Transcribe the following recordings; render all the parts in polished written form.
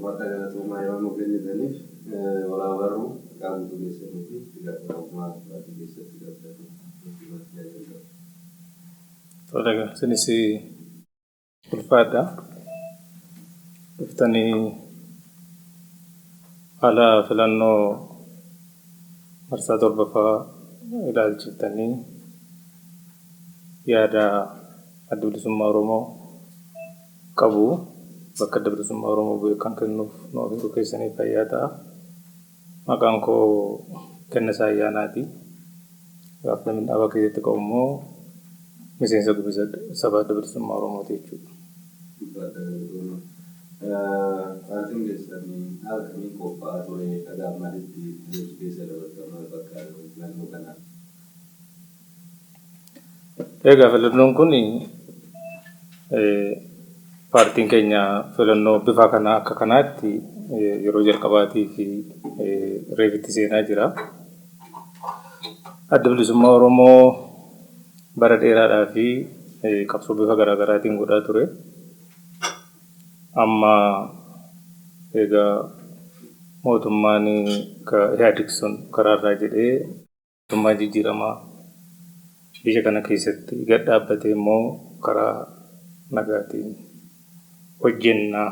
Waaqa galatoomaa yeroo nu kennitaniif walaa barruu maqaa guutuu keessanii fi itti gaafatamummaa paartii keessatti qabdan nutti himachuu jalqabu. Tole egaa isinis ulfaadha. Dhuftanii haala filannoo marsaa torbaffaa ilaalchiftanii yaada Adda Bilisummaa Oromoo qabu bakka Adda Bilisummaa Oromoo bu'e kan kennuuf nu afeeruu keessaniif fayyaa ta'a. Maqaan koo Kennasaa Ayyaanaati. Gaafatamni dhaaba keessatti qabu immoo miseensa gumii saba Adda Bilisummaa Oromooti jechuudha. Ulfaadha galatooma. Paartiin keessan haala kamiin qophaa'aa ture? Haga ammaatitti adeemsi keessa dabartan maal fakkaata filannoo kanaaf? Egaa filannoon kun paartiin keenya filannoo bifa kana akka kanaatti yeroo jalqabaatii fi reefitti seenaa jira. Adda Bilisummaa Oromoo bara dheeraadhaa fi qabsoo bifa garaagaraatiin godhaa ture. Amma egaa mootummaan Ihaadig sun karaarraa jedhee mootummaa jijjiiramaa biyya kana keessatti gad dhaabbatee immoo karaa nagaatiin hojjenna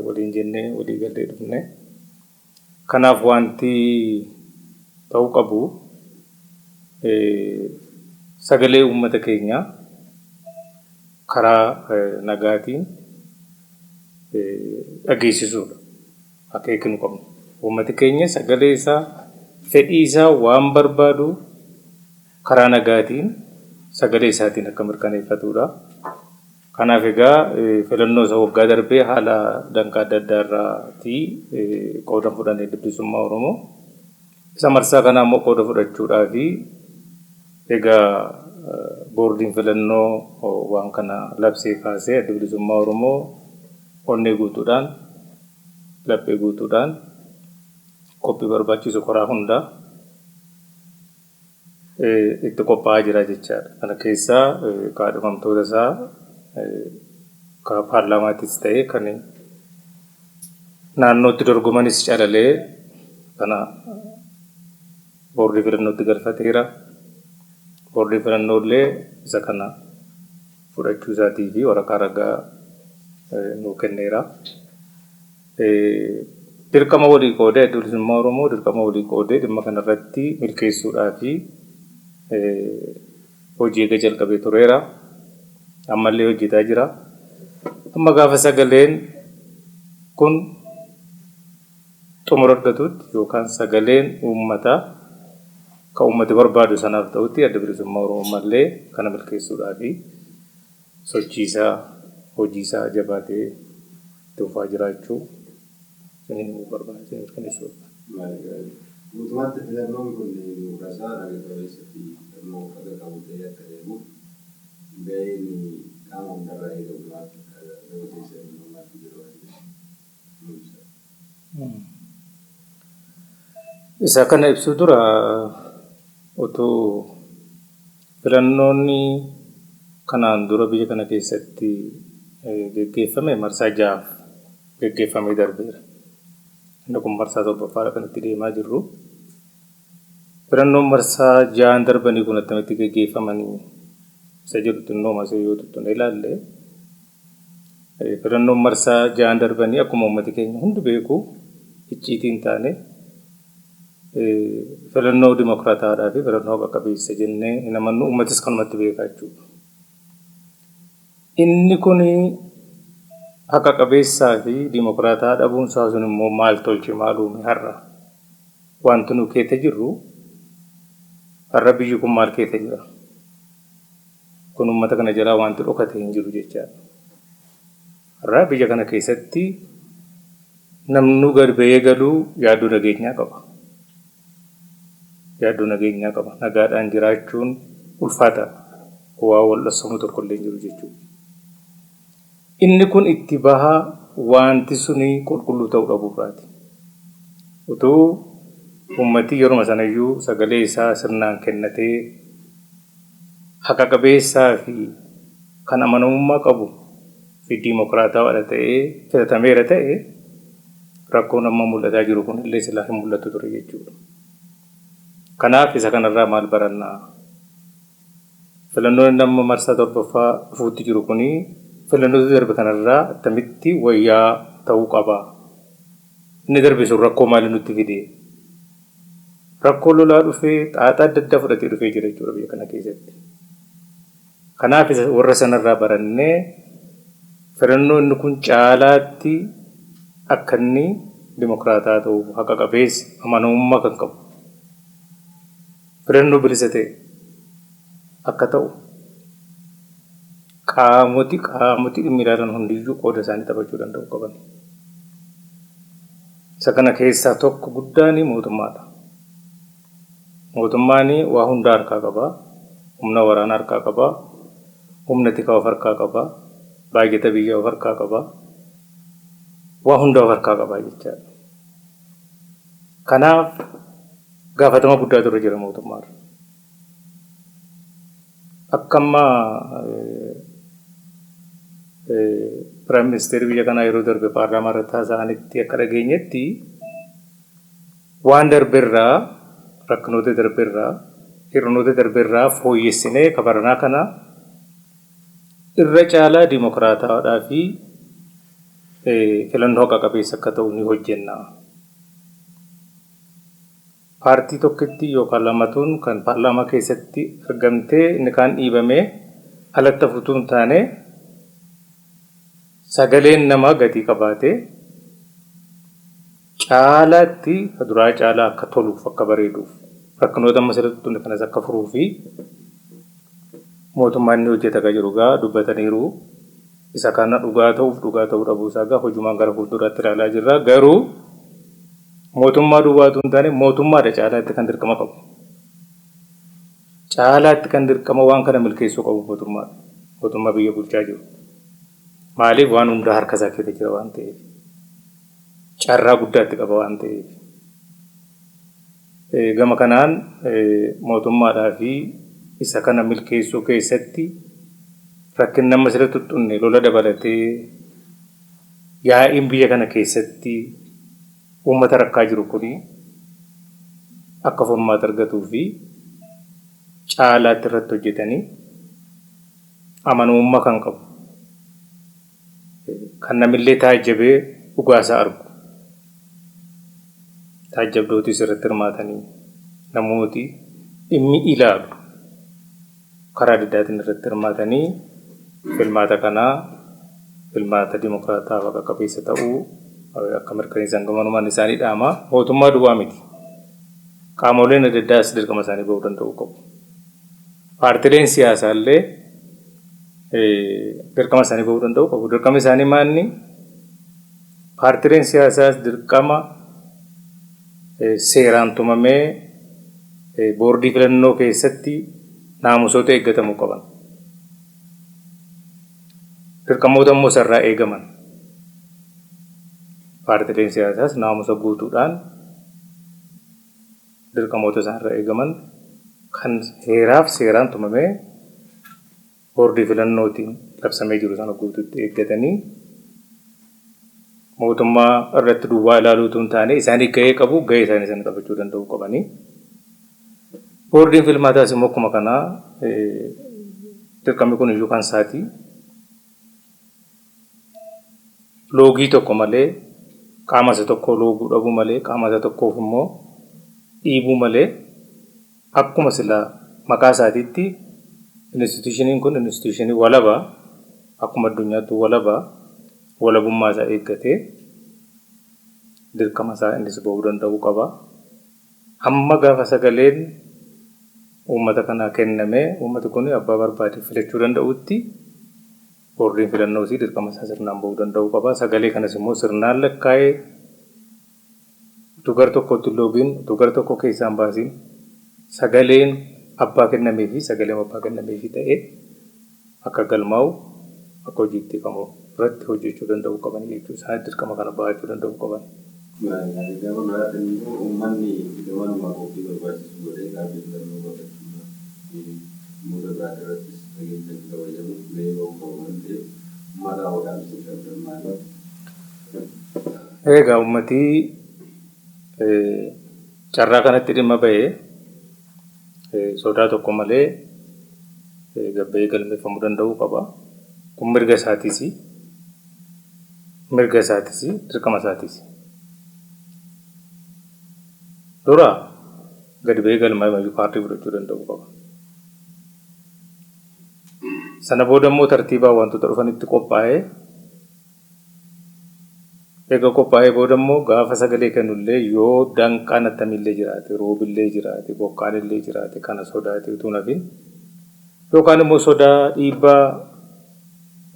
waliin jennee walii gallee dhufne. Kanaaf wanti ta'uu qabu sagalee uummata keenyaa karaa nagaatiin dhageessisuudha. Akeeki nu qabnu. Uummati keenya sagalee isaa, fedhii isaa waan barbaadu karaa nagaatiin sagalee isaatiin akka mirkaneeffatudha. Kanaaf egaa filannoo isa waggaa darbee haala danqaa adda addaa irraatii qooda fudhanne Bilisummaa Oromoo. Isa marsaa kanaa immoo qooda fudhachuudhaa fi egaa boordiin filannoo waan kana labsee kaasee Adda Bilisummaa Oromoo onnee guutuudhaan laphee guutuudhaan qophii barbaachisu karaa hundaa itti qophaa'aa jira jechaadha. Kana keessaa kaadhimamtoota isaa ka paarlaamaattis ta'e kan naannootti dorgomanis calalee kana boordii filannootti galfateera. Boordii filannoo illee isa kana fudhachuu isaatii fi waraqaa ragaa nuu kenneera. Dirqama walii qoodee Adda Bilisummaa Oromoo dirqama walii qoodee dhimma kanarratti milkeessuudhaa fi hojii eega jalqabee tureera. Ammallee hojjetaa jira. Amma gaafa sagaleen kun xumura argatutti yookaan sagaleen uummataa kan uummati barbaadu sanaaf ta'utti Adda Bilisummaa Oromoo ammallee kana milkeessuudhaa fi sochii isaa hojii isaa jabaatee itti fufaa jiraachuu isin himuu barbaada, isin mirkaneessuu barbaada. Guutummaatti filannoon kun dimokiraasawaa, naga qabeessa fi filannoo haqa qabu ta'ee akka deemuuf gaheen qaama hundarraa eegamu maal fakkaata? Gama keessaniin hoo maaltu jira waan jedhu nuu ibsaa. Isa kana ibsuu dura utuu filannoonni kanaan dura biyya kana keessatti geggeeffame marsaa ja'aaf geggeeffamee darbeera. Inni kun marsaa torbaffaadha kan itti deemaa jirru. Filannoon marsaa ja'an darbanii kun attamitti geggeeffamanii isa jedhu xinnoo masee yoo tuttuqne ilaalle, filannoon marsaa ja'an darbanii akkuma uummati keenya hundi beeku icciitii hin taane filannoo dimokiraataadhaa fi filannoo haqa qabeessa jennee hin amannu, uummatis kanumatti beekaa jechuudha. Inni kun haqa qabeessaa fi dimokiraataa dhabuun isaa sun immoo maal tolche, maal uume? Har'a wanti nu keessa jirru, har'a biyyi kun maal keessa jira? Kun uummata kana jalaa wanti dhokate hin jiru jechaadha. Har'a biyya kana keessatti namnu gad ba'ee galuu yaaddoo nageenyaa qaba. Yaaddoo nageenyaa qaba. Nagaadhaan jiraachuun ulfaataadha. Waa wal dhossamu tokkollee hin jiru jechuudha. Inni kun itti bahaa wanti suni qulqulluu ta'uu dhabuurraati. Utuu uummati yeruma sanayyuu sagalee isaa sirnaan kennatee haqa qabeessaa fi kan amanamummaa qabu fi diimokiraatawaadha ta'ee filatameera ta'e, rakkoon amma mul'ataa jiru kun illee silaa hin mul'atu ture jechuudha. Kanaaf isa kanarraa maal barannaa? Filannoon inni amma marsaa 7ffaa dhufuutti jiru kuni filannoota darbe kanarraa attamitti wayyaa ta'uu qaba? Inni darbe sun rakkoo maalii nutti fide? Rakkoo lolaa dhufee xaaxaa adda addaa fudhatee dhufee jira jechuudha biyya kana keessatti. Kanaaf warra sanarraa barannee filannoo inni kun caalaatti akka inni dimokiraataa ta'uuf, haqa qabeessa, amanamummaa kan qabu, filannoo bilisa ta'e akka ta'u qaamoti dhimmi ilaalan hundiyyuu qooda isaanii taphachuu danda'u qaban. Isa kana keessaa tokko guddaan mootummaadha. Mootummaan waa hundaa harkaa qaba. Humna waraanaa harkaa qaba. Humna tikaa of harkaa qaba. Baajata biyyaa of harkaa qaba. Waa hundaa of harkaa qaba jechaadha. Kanaaf gaafatama guddaatu irra jira mootummaarra. Akka amma Piraayim Ministeerri biyya kanaa yeroo darbe paarlaamaa irratti haasa'anitti akka dhageenyetti, waan darberraa, rakkinoota darberraa, hir'inoota darberraa fooyyessinee kabaranaa kana irra caalaa dimokiraataadhaa fi filannoo haqa qabeessa akka ta'u ni hojjenna. Paartii tokkitti yookaan lamatuun kan paarlaamaa keessatti argamtee inni kaan dhiibamee alatti hafuutuu hin taane, sagaleen namaa gatii qabaatee caalaatti ka duraa caalaa akka toluuf, akka bareeduuf, rakkinoota amma asirratti tunne kanas akka furuu fi mootummaan inni hojjeta akka jiru gaa dubbataniiru. Isa kana dhugaa ta'uuf dhugaa ta'uu dhabuu isaa gaa hojumaan gara fuulduraatti ilaalaa jirra. Garuu mootummaa duwwaatu hin taane, mootummaadha caalaatti kan dirqama qabu. Caalaatti kan dirqama waan kana milkeessuu qabu mootummaadha. Mootummaa biyya bulchaa jiru. Maaliif? Waan hundaa harka isaa keessa jira waan ta'eef. Carraa guddaatti qaba waan ta'eef. Gama kanaan mootummaadhaa fi isa kana milkeessuu keessatti rakkinni amma asirratti tuttuqne, lola dabalatee yaa'iin biyya kana keessatti uummata rakkaa jiru kuni akka furmaata argatuu fi caalaatti irratti hojjetanii amanamummaa kan qabu, kan namillee taajjabee dhugaasaa argu, taajjabdootis irratti hirmaatanii, namooti dhimmi ilaalu karaa adda addaatiin irratti hirmaatanii filmaata kanaa filmaata dimokiraataa haqa qabeessa ta'uu akka mirkaneessan gamanumaan isaanii dhaama. Mootummaa duwwaa miti. Qaamoleen adda addaas dirqama isaanii bahuu danda'uu qabu. Paartileen siyaasaa illee dirqama isaanii bahuu danda'uu qabu. Dirqama isaanii maanni? Paartileen siyaasaas dirqama seeraan tumamee boordii filannoo keessatti naamusoota eeggatamuu qaban. Dirqamoota immoo isarraa eegaman. Paartileen siyaasaas naamusa guutuudhaan dirqamoota isaanirraa eegaman kan heeraaf seeraan tumamee boordii filannootiin labsamee jiru sana guutuutti eeggatanii, mootummaa irratti duwwaa ilaaluu utuu hin taane, isaanii gahee qabu, gahee isaanii sana taphachuu danda'uu qabanii. Boordiin filmaataas immoo akkuma kanaa dirqamni kun iyyuu kan isaati. Loogii tokko malee, qaama isa tokkoo looguu dhabuu malee, qaama isa tokkoof immoo dhiibuu malee, akkuma silaa maqaa isaatiitti institushiniin kun institushinii walabaa, akkuma addunyaatti walabaa, walabummaa isaa eeggatee dirqama isaa innis bahuu danda'uu qaba. Hamma gaafa sagaleen uummata kanaa kennamee uummati kun abbaa barbaade filachuu danda'utti boordiin filannoo isii dirqama isaa sirnaan bahuu danda'uu qaba. Sagalee kanas immoo sirnaan lakkaa'ee, utuu gara tokkotti hin loogiin, utuu gara tokko keessaa hin baasiin, sagaleen abbaa kennamee fi sagaleen abbaa kennamee fi ta'ee Akka galmaa'u akka hojiitti hiikamu irratti hojjechuu danda'uu qaban jechuudha. Isaanis dirqama kana bahachuu danda'uu qaban. Gama biraatiin immoo uummanni gamanuma qophii barbaachisu godhee kaardii filannoo baafachuudhaaf dhimmoota biraa irrattis nageenya akka kabajamu gahee bahuu qaba waan ta'eef uummata dhaamsi qabdan maali? Egaa uummatii carraa kanatti dhimma bahee sodaa tokko malee gabbahee galmeeffamuu danda'uu qaba. Kun mirga isaatiis, mirga isaatiis, dirqama isaatiis. Dura gadi bahee galmaa'ee kaardii fudhachuu danda'uu qaba. Sana booda immoo tartiibaan wantoota dhufanitti qophaa'ee eega qophaa'ee booda immoo gaafa sagalee kennullee yoo danqaan attamiillee jiraate, roobillee jiraate, bokkaanillee jiraate kana sodaate utuu hin hafin yookaan immoo sodaa dhiibbaa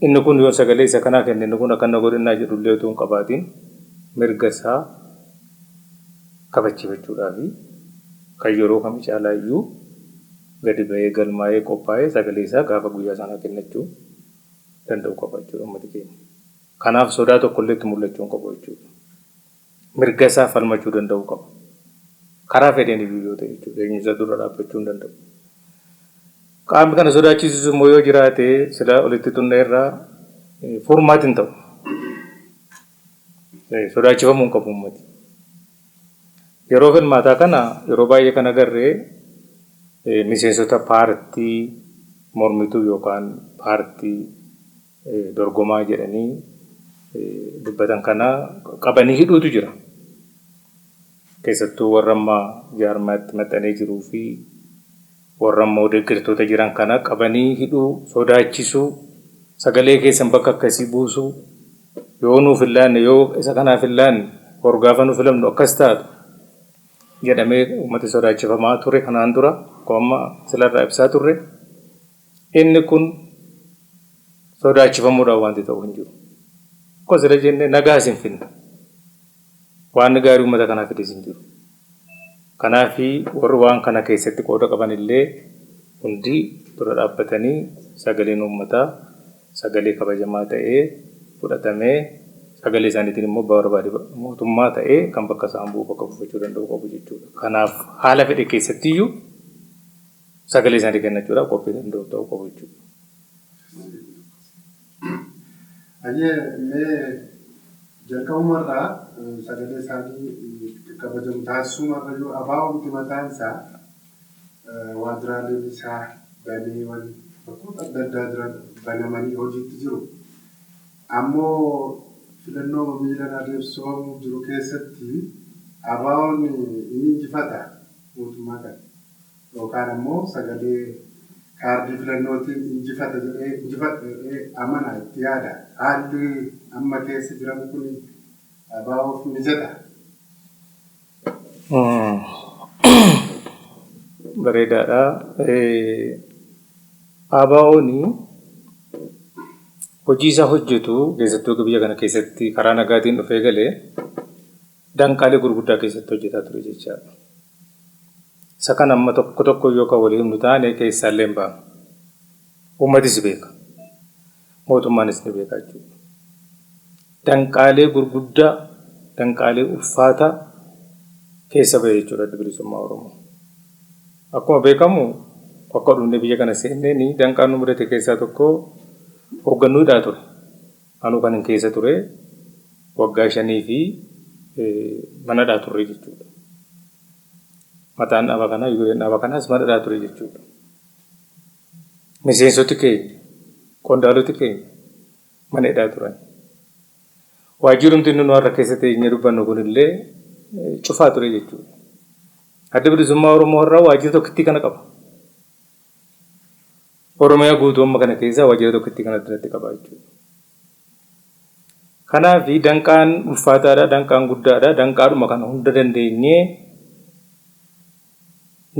inni kun yoo sagalee isa kanaa kenne inni kun akkana godhinnaa jedhullee utuu hin qabaatiin mirga isaa kabachiifachuudhaaf kan yeroo kamii caalaa iyyuu gadi bahee galmaa'ee qophaa'ee sagalee isaa gaafa guyyaa sanaa kennachuu danda'u qaba jechuudha uummati keenya. Kanaaf sodaa tokkollee itti mul'achuu hin qabu jechuudha. Mirga isaa falmachuu danda'uu qaba. Karaa fedheen iyyuu yoo ta'e jechuudha. Eenyu isa dura dhaabbachuu hin danda'u. Qaamni kana sodaachisus immoo yoo jiraate sila olitti xunneerraa furmaati hin ta'u. Sodaachifamuu hin qabu uummati. Yeroo filmaataa kana yeroo baay'ee kan agarree miseensota paartii mormituu yookaan paartii dorgomaa jedhanii dubbatan kana qabanii hidhuutu jira. Keessattuu warra amma jaarmaatti maxxanee jiruu fi warra ammoo deeggartoota jiran kana qabanii hidhuu, sodaachisuu, sagalee keessan bakka akkasii buusuu, yoo nuuf hin laanne, yoo isa kanaaf hin laanne, hor gaafa nu filamnu akkas taatu jedhamee uummati sodaachifamaa ture kanaan dura akkuma amma silarraa ibsaa turre inni kun sodaachifamuudhaan wanti ta'u hin jiru. Akkuma sila jenne nagaas hin finne. Waan gaarii uummata kanaa fides hin jiru. Kanaafi warri waan kana keessatti qooda qaban illee hundi dura dhaabbatanii sagaleen uummataa sagalee kabajamaa ta'ee fudhatamee sagalee isaaniitiin immoo barbaade mootummaa ta'ee kan bakka isaan bu'u bakka buufachuu danda'u qabu jechuudha. Kanaaf haala fedhe keessattiyyuu sagalee isaanii kennachuudhaaf qophii danda'u ta'uu qabu jechuudha. Ayyee mee jalqabumarraa sagalee isaanii kabajamu taasisuumarra yoo abaa'umti mataan isaa waajjiraaleen isaa dameewwan bakkoota adda addaa jiran banamanii hojiitti jiru. Ammoo filannoo miilaan adeemsifamu jiru keessatti abaa'oon ni injifata mootummaa kana. Yookaan ammoo sagalee kaardii filannootiin injifata jedhee injifata jedhee amana itti yaada. Haalli amma keessa jiran kun abaa'oof mijata. Bareedaadha. ABO'n hojii isaa hojjetu keessattuu biyya kana keessatti karaa nagaatiin dhufee galee danqaalee gurguddaa keessatti hojjetaa ture jechaadha. Isa kana amma tokko tokko yoo kan walii himnu taane keessaallee hin baanu. Uummatis beeka. Mootummaanis ni beeka jechuudha. Danqaalee gurguddaa, danqaalee ulfaataa keessa bahe jechuudha Adda Bilisummaa Oromoo. Akkuma beekamu akka dhufnee biyya kana seenneen danqaan nu mudate keessaa tokko hooggannuu hidhaa ture. Anuu kan hin keessa ture waggaa 5 fi manadhaa turre jechuudha. Mataan dhaaba kanaa, ijoolleen dhaaba kanaas manadhaa ture jechuudha. Miseensoti keenya, qondaaloti keenya mana hidhaa turan. Waajjirumti inni nu har'a keessa teenyee dubbannu kunillee cufaa ture jechuudha. Adda Bilisummaa Oromoo har'a waajjira tokkittii kana qaba. Oromiyaa guutuu amma kana keessaa waajjira tokkittii kana addanatti qaba jechuudha. Kanaaf danqaan ulfaataadha, danqaan guddaadha, danqaadhuma kana hunda dandeenyee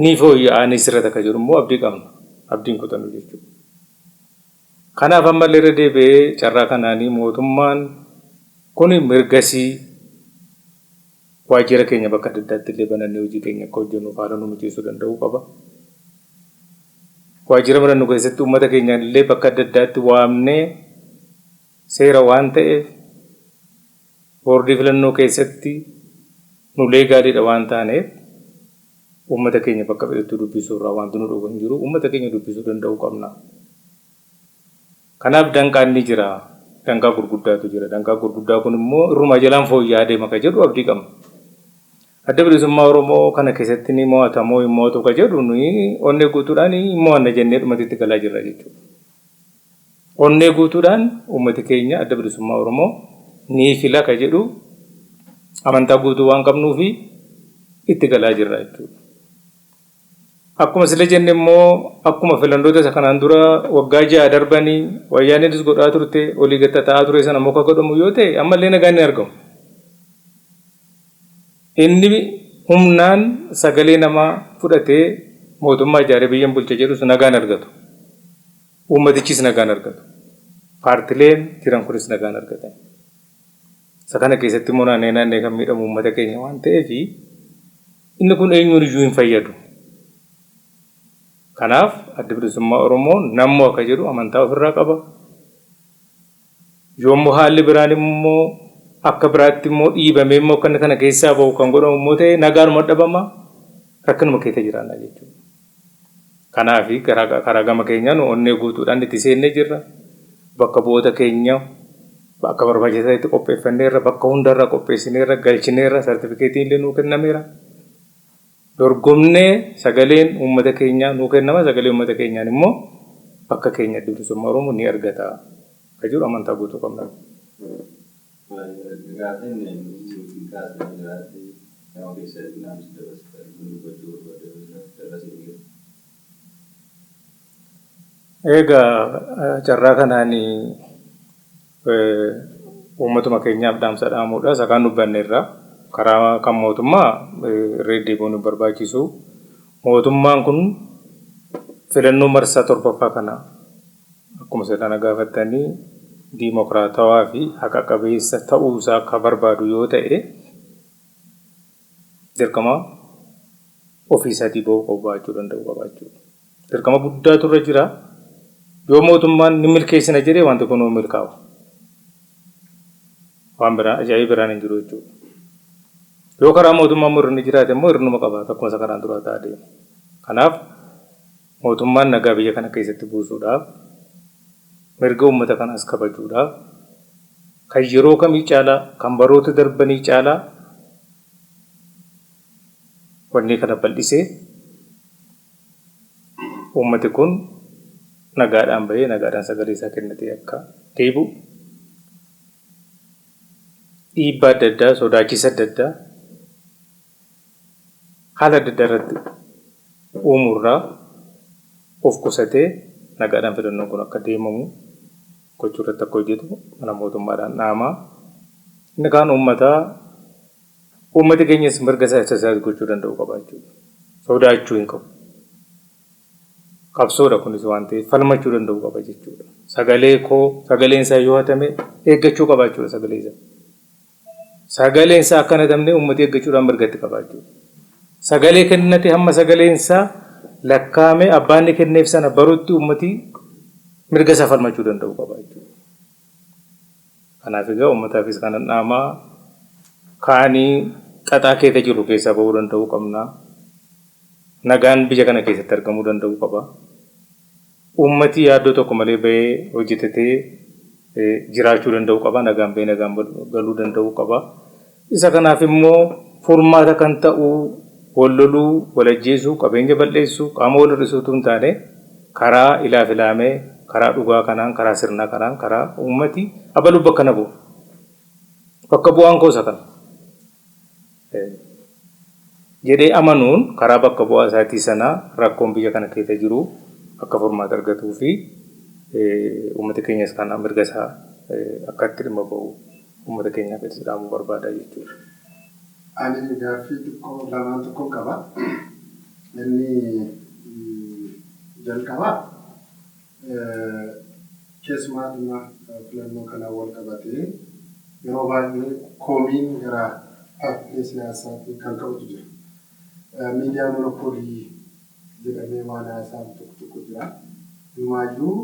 ni fooyya'aa ni sirrata kan jedhu immoo abdii qabna. Abdiin kutannu jechuudha. Kanaaf ammallee irra deebi'ee carraa kanaanii mootummaan kun mirgasii waajjira keenya bakka adda addaatti illee banannee hojii keenya akka hojjennuuf haala nu mijeessuu danda'uu qaba. Waajjira filannoo keessatti uummata keenyaan illee bakka adda addaatti waamnee seera waan ta'eef boordii filannoo keessatti nu leegaaliidha waan taaneef uummata keenya bakka fedhetti dubbisuu irraa wanti nu dhowwu hin jiru. Uummata keenya dubbisuu danda'uu qabna. Kanaaf danqaan ni jira. Danqaa gurguddaatu jira. Danqaa gurguddaa kun immoo irrumaa jalaan fooyya'aa deema ka jedhu abdii qabna. Adda Bilisummaa Oromoo kana keessatti ni mo'ata moo hin mo'atu ka jedhu nuyi onnee guutuudhaan hin mo'anna jennee dhumatti itti galaa jirra jechuudha. Onnee guutuudhaan uummati keenya Adda Bilisummaa Oromoo ni fila ka jedhu amantaa guutuu waan qabnuufi itti galaa jirra jechuudha. Akkuma sila jenne immoo akkuma filannoota isa kanaan dura waggaa 6 darbanii wayyaaneenis godhaa turte olii gad ta'aa ture sana muka godhamu yoo ta'e ammallee nagaan hin argamu. Inni humnaan sagalee namaa fudhatee mootummaa ijaaree biyyan bulcha jedhus nagaan argatu. Uummatichis nagaan argatu. Paartileen jiran kunis nagaan argatan. Isa kana keessatti immoo naannee naannee kan miidhamu uummata keenya waan ta'eef inni kun eenyuun iyyuu hin fayyadu. Kanaaf Adda Bilisummaa Oromoo nammoo akka jedhu amantaa ofirraa qaba. Yoommoo haalli biraan immoo akka biraatti immoo dhiibamee immoo akka inni kana keessaa bahu kan godhamu immoo ta'e nagaanuma dhabama rakkinuma keessa jiraanna jechuudha. Kanaaf karaa gama keenyaa nu onnee guutuudhaan itti seennee jirra. Bakka bu'oota keenya akka barbaachisaa ta'etti qopheeffanneerra, bakka hundarraa qopheessineerra, galchineerra, sartifikeetiin illee nuu kennameera. Dorgomnee sagaleen uummata keenyaa nuu kennama, sagalee uummata keenyaan immoo bakka keenya Adda Bilisummaa Oromoo ni argata. Ka jedhu amantaa guutuu qabna. Gaafiin nuti kaasnee jiraate gama keessatti dhaamsi dabarsitan dubbachuu barbaadde carraa siin kenna. Egaa carraa kanaan uummatuma keenyaaf dhaamsa dhaamuudha. Isa kaan dubbanneerra. Karaa kan mootummaa irra deddeebi'uun hin barbaachisu. Mootummaan kun filannoo marsaa 7ffaa kana akkuma silana gaafattanii diimokiraatawaa fi haqa qabeessa ta'uusaa akka barbaadu yoo ta'e dirqama ofii isaatii ba'uu qabu baachuu danda'u qabaachuudha. Dirqama guddaatu irra jira. Yoo mootummaan ni milkeessina jedhee wanti kun milkaa'u. Waan biraa ajaa'iba biraan hin jiru jechuudha. Yoo karaa mootummaa immoo hir'inni jiraate immoo hir'inuma qabaata akkuma isa kanaan duraa ta'aa deema. Kanaaf mootummaan nagaa biyya kana keessatti buusuudhaaf mirga uummata kanaas kabajuudhaaf kan yeroo kamii caalaa kan baroota darbanii caalaa wanni kana bal'isee uummati kun nagaadhaan bahee nagaadhaan sagalee isaa kennatee akka deebi'u dhiibbaa adda addaa sodaachisa adda addaa haala adda addaa irratti uumuurraa of qusatee nagaadhaan filannoon kun akka deemamu gochuu irratti akka hojjetu mana mootummaadhaan dhaamaa. Inni kaan uummataa uummati keenyas mirga isaa exercise gochuu danda'u qaba jechuudha. Sodaachuu hin qabu. Qabsoodha kunis waan ta'eef falmachuu danda'u qaba jechuudha. Sagalee koo sagaleen isaa yoo hatame eeggachuu qaba jechuudha sagalee isaa. Sagaleen isaa akka hin hatamne uummati eeggachuudhaan mirgatti qaba jechuudha. Sagalee kennate hamma sagaleen isaa lakkaa'ame abbaan inni kenneef sana barutti uummati mirga isaa falmachuu danda'u qaba jechuudha. Kanaaf egaa uummataafis kanan dhaamaa kaanii xaxaa keessa jirru keessaa bahuu danda'uu qabna. Nagaan biyya kana keessatti argamuu danda'uu qaba. Uummati yaaddoo tokko malee bahee hojjetatee jiraachuu danda'uu qaba. Nagaan bahee nagaan galuu danda'uu qaba. Isa kanaaf immoo furmaata kan ta'u wal loluu, wal ajjeesuu, qabeenya balleessuu, qaama wal hir'isuu utuu hin taane karaa ilaaf ilaamee, karaa dhugaa kanaan, karaa sirnaa kanaan, karaa uummati abaluu bakka na bu'a. Bakka bu'aan koo isa kana. Jedhee amanuun karaa bakka bu'aa isaatii sana rakkoon biyya kana keessa jiru akka furmaata argatuu fi uummata keenyas kana mirga isaa akka itti dhimma bahu uummata keenyaaf itti dhaamuu barbaada jechuudha. Ani gaaffii xiqqoo lamaan tokkon qaba. Inni jalqabaa keessumaa dhimma filannoo kanaan wal qabatee yeroo baay'ee komiin gara paartiilee siyaasaatiin kan ka'utu jira. Miidiyaa monopoolii jedhamee waan haasa'amu tokko tokko jira. Inumaayyuu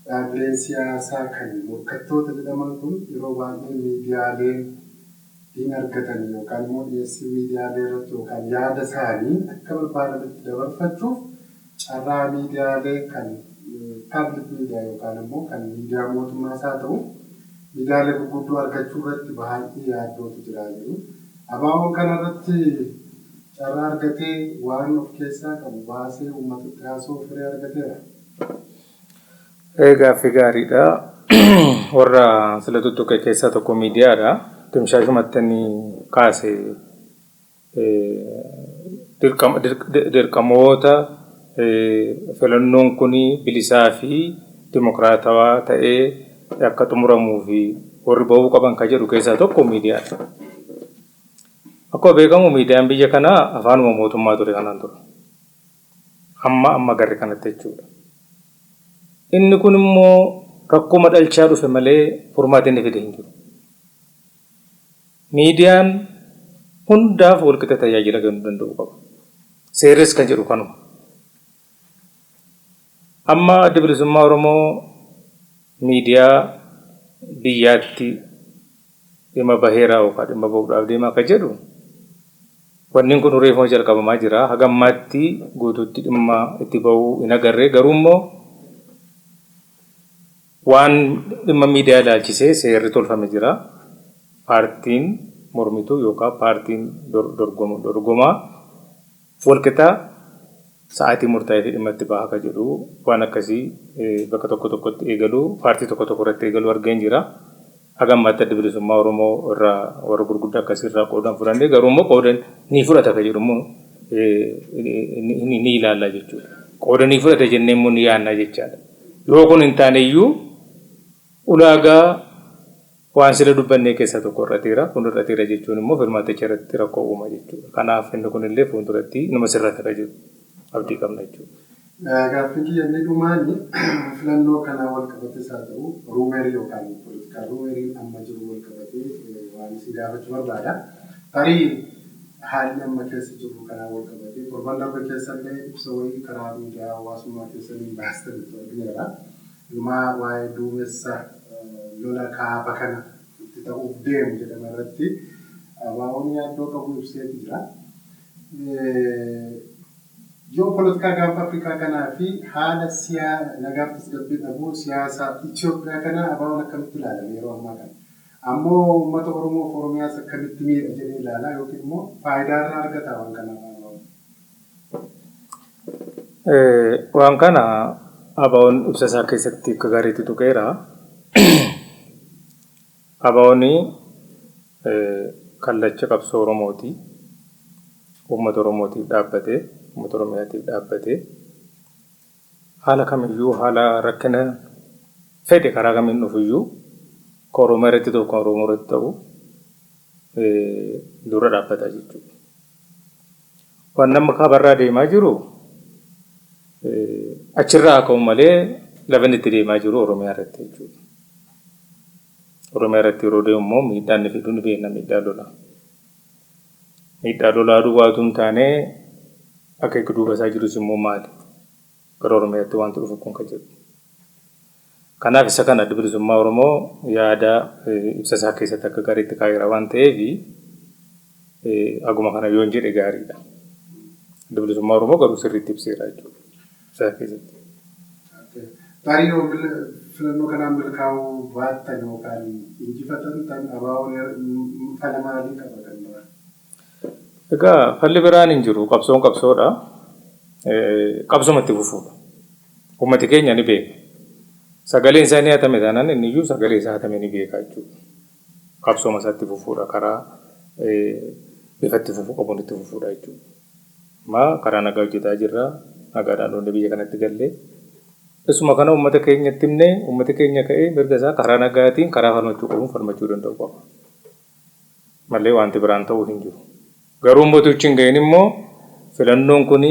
dhaabbileen siyaasaa kan morkattoota jedhaman kun yeroo baay'ee miidiyaaleen hin argatan yookaan immoo dhiyeessii miidiyaalee irratti yookaan yaada isaanii akka barbaadanitti dabarfachuuf carraa miidiyaalee kan public media yookaan immoo kan miidiyaa mootummaas haa ta'u miidiyaalee gurguddoo argachuu irratti baay'ee yaaddootu jira jedhu. ABO'n kanarratti carraa argatee waan of keessaa qabu baasee uummatatti haasa'uu firee argateera. Gaaffii gaariidha. Warra sila tuttuqe keessaa tokko miidiyaadha. Dimshaashumatti inni kaase dirqamoota filannoon kun bilisaa fi dimokiraatawaa ta'ee akka xumuramuu fi warri bahuu qaban kan jedhu keessaa tokko miidiyaadha. Akkuma beekamu miidiyaan biyya kanaa afaanuma mootummaa ture kanaan dura. Amma amma garri kanatti jechuudha. Inni kun immoo rakkoo dhalchaa dhufe malee furmaata inni fide hin jiru. Miidiyaan hundaaf walqixa tajaajila kennuu danda'u qaba. Seerris kan jedhu kanuma. Amma Adda Bilisummaa Oromoo miidiyaa biyyaatti dhimma baheeraa yookaan dhimma bahuudhaaf deemaa akka jedhu wanni kun reefuma jalqabamaa jira. Haga ammaatti guutuutti dhimma itti bahuu hin agarre. Garuu immoo waan dhimma miidiyaa ilaalchisee seerri tolfame jira. Paartiin mormituu yookaan paartiin dorgomaa walqixa sa'aatii murtaa'ee fi dhimma itti baha akka jedhu waan akkasii bakka tokko tokkotti eegaluu paartii tokko tokko irratti eegaluu argeen jira. Haga ammaatti Adda Bilisummaa Oromoo irraa warra gurguddaa akkasii irraa qoodan fudhannee garuu immoo qoodan ni fudhata akka jedhu immoo ni ilaalla jechuudha. Qooda ni fudhata jennee immoo ni yaadna jechaadha. Yoo kun hin taane iyyuu ulaagaa waan sila dubbannee keessaa tokko irrateera. Kun irrateera jechuun immoo filmaaticha irratti rakkoo uuma jechuudha. Kanaaf inni kunillee fuulduratti numa sirrata akka jedhu abdii qabna jechuudha. Gaaffii kiyya inni dhumaani filannoo kanaa wal qabates haa ta'u ruumerii yookaan poolitikaa ruumeriin amma jiru wal qabatee waan isin gaafachuu barbaada. Tarii haalli amma keessa jiru kanaa wal qabatee torban darbe keessallee ibsa wayii karaa miidiyaa hawaasummaa keessanii baastanitti argineera. Dhumaa waa'ee duumessa lola kaaba kana itti ta'uuf deemu jedhama irratti ABO'n yaaddoo qabu ibseeti jira. Ji'opolitikaa gaanfa Afrikaa kanaa fi haala nagaaf tasgabbii dhabuu siyaasa Itoophiyaa kanaa ABO'n akkamitti ilaalama yeroo ammaa kana? Ammoo uummata Oromoo fi Oromiyaas akkamitti miidha jedhee ilaala yookiin immoo faayidaa irraa argata waan kanaaf ABO'n? Waan kana ABO'n ibsa isaa keessatti akka gaariitti tuqeera. ABO'n kallacha qabsoo Oromooti. Uummata Oromootiif dhaabbatee, uummata Oromiyaatiif dhaabbatee haala kamiyyuu haala rakkina fedhe karaa kamiin dhufuyyuu kan Oromiyaa irratti ta'u kan Oromoo irratti ta'u dura dhaabbataa jechuudha. Waan nama kaabarraa deemaa jiru achirraa haa ka'u malee lafa inni itti deemaa jiru Oromiyaa irratti jechuudha. Oromiyaa irratti yeroo deemu immoo miidhaan inni fidu ni beekna miidhaa lolaa. Miidhaa lolaa duwwaa utuu hin taane akeeka duuba isaa jirus immoo maali? Gara Oromiyaatti wanti dhufu kun kan jedhu. Kanaaf isa kana Adda Bilisummaa Oromoo yaada ibsa isaa keessatti akka gaariitti kaa'eera waan ta'eef haguma kana yoon jedhe gaariidha. Adda Bilisummaa Oromoo garuu sirriitti ibseera jechuudha ibsa isaa keessatti. Tarii yoo filannoo kanaan milkaa'uu baattan yookaan injifatan ABO'n fala maalii qaba kan biraa? Egaa falli biraan hin jiru. Qabsoon qabsoodha. Qabsuma itti fufuudha. Uummati keenya ni beeka. Sagaleen isaa ni hatame taanaan inni iyyuu sagalee isaa hatame ni beeka jechuudha. Qabsooma isaa itti fufuudha karaa bifa itti fufuu qabuun itti fufuudha jechuudha. Amma karaa nagaa hojjetaa jirra. Nagaadhaan dhufnee biyya kanatti gallee. Isuma kana uummata keenyatti himnee uummati keenya ka'ee mirga isaa karaa nagaatiin karaa falmachuu qabuun falmachuu danda'u qaba. Malee wanti biraan ta'uu hin jiru. Garuu immoo utuu hin gahin immoo filannoon kun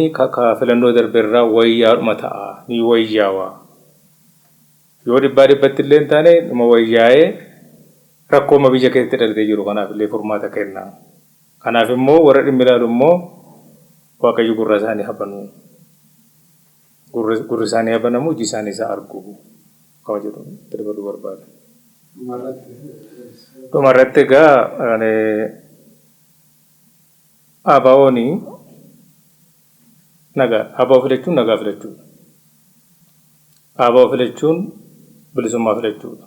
filannoo darbe irraa wayyaadhuma ta'a. Ni wayyaawaa. Yoo dhibbaa dhibbatti illee hin taane dhuma wayyaa'ee rakkooma biyya keessatti dhalatee jiru kanaaf illee furmaata kenna. Kanaaf immoo warra dhimmi ilaalu immoo Waaqayyo gurra isaanii haa banu. Gurri isaanii haa banamu, iji isaanii isaa argu. Akkuma jedhu itti dabaluu barbaada. Dhumarratti egaa ABO'n nagaa ABO filachuun nagaa filachuudha. ABO filachuun bilisummaa filachuudha.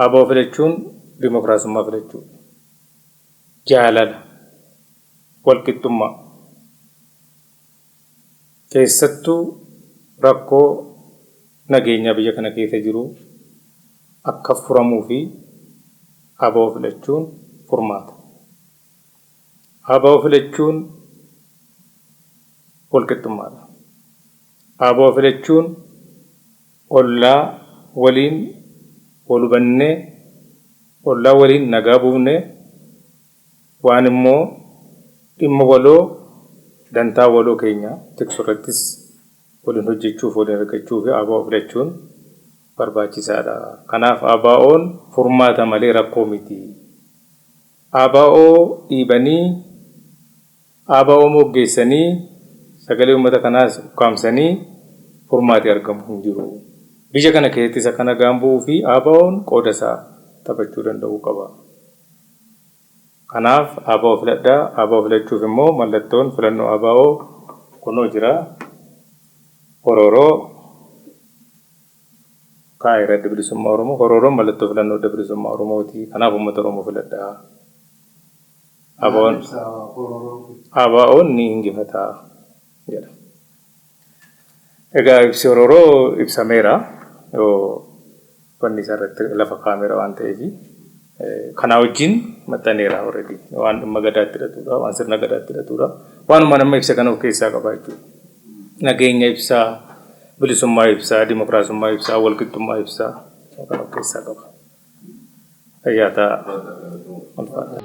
ABO filachuun dimokiraasummaa filachuudha. Jaalala, walqixxummaa, keessattuu rakkoo nageenyaa biyya kana keessa jiru akka furamuu fi ABO filachuun furmaata. ABO filachuun walqixxummaadha. ABO filachuun ollaa waliin wal hubannee, ollaa waliin nagaa buufnee, waan immoo dhimma waloo dantaa waloo keenya tiksu irrattis waliin hojjechuuf waliin argachuu fi ABO filachuun barbaachisaadha. Kanaaf ABO'n furmaata malee rakkoo miti. ABO dhiibanii, ABO moggeessanii, sagalee uummata kanaas ukkaamsanii furmaati argamu hin jiru. Biyya kana keessattis akka nagaan bu'uu fi ABO'n qooda isaa taphachuu danda'uu qaba. Kanaaf ABO filadhaa. ABO filachuuf immoo mallattoon filannoo ABO kunoo jira. Horooroo kaa'eera Adda Bilisummaa Oromoo. Horooroon mallattoo filannoo Adda Bilisummaa Oromooti. Kanaaf uummata Oromoo filadhaa. ABO'n ABO'n ni injifata jedha. Egaa ibsi horooroo ibsameera. Yoo wanni isaa irratti lafa kaa'ameera waan ta'eef kanaa wajjin maxxaneera already. Waan dhimma gadaatti hidhatudha, waan sirna gadaatti hidhatudha. Waanuma nama ibsa kana of keessaa qaba jechuudha. Nageenya ibsaa, bilisummaa ibsaa, dimokiraasummaa ibsaa, walqixxummaa ibsaa kan of keessaa qaba. Fayyaa ta'a. Ulfaadha.